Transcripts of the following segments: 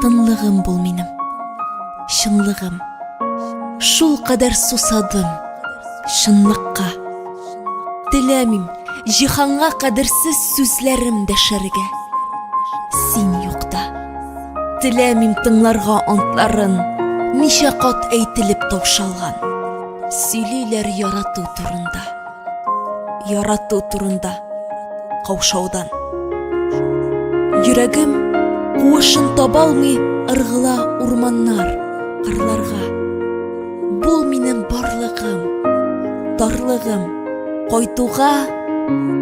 Тынлыгым бул минем, чынлыгым. Шул кадәр сусадым чынлыкка. Теләмим җиһанга кадерсез сүзләрем дәшәргә. Син юкта. Теләмим тыңларга антларын, ничә кат әйтелеп таушалган. Сөйлиләр ярату турында. Ярату турында каушаудан. Йөрәгем куышын табалмый ыргыла урманнар, кырларга. Бул минем барлыгым, тарлыгым, кайтуга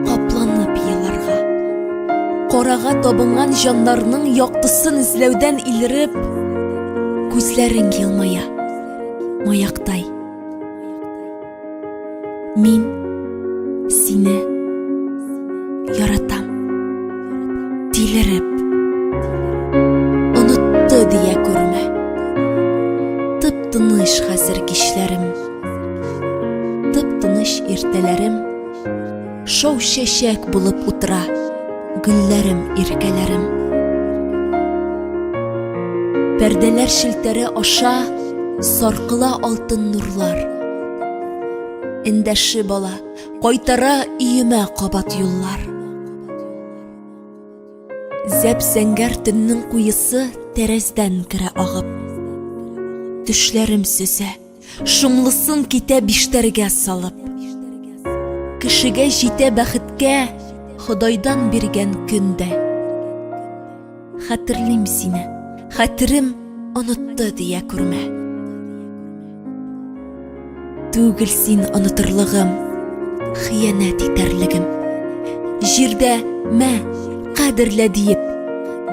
капланып еларга. Карага табынган җаннарның яктысын эзләүдән илереп, күзләрең елмая, маяктай. Мин сине яратам. Тилереп. Онытты дия күрмә. Тып-тыныч хәзер кичләрем. Тып-тыныч иртәләрем. Шау чәчәк булып утыра гөлләрем, иркәләрем. Пәрдәләр челтәре аша саркыла алтын нурлар. Эндәше бала, кайтара өемә кабат юллар. Зәп-зәңгәр төннең куесы тәрәздән керә агып. Төшләрем сөзә. Шомлысын китә биштәргә салып. Кешегә җитә бәхеткә Ходайдан биргән көндә. Хәтерлим сине, хәтерем онытты дия күрмә. Түгел син онытырлыгым, хыянәт итәрлегем. Җирдә мә, кадерлә диеп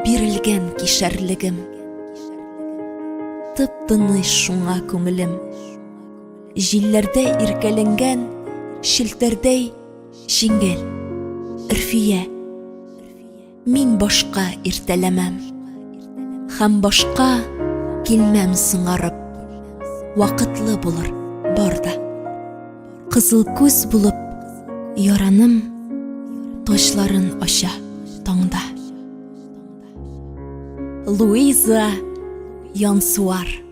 бирелгән кишәрлегем. Тып-тыныч шуңа күңелем. Җилләрдә иркәләнгән челтәрдәй җиңел, Өрфия. Мин башка иртәләмәм. Һәм башка килмәм соңарып. Вакытлы булыр бар да. Кызыл күз булып яраным тачларын ача таңда. Луиза Янсуар.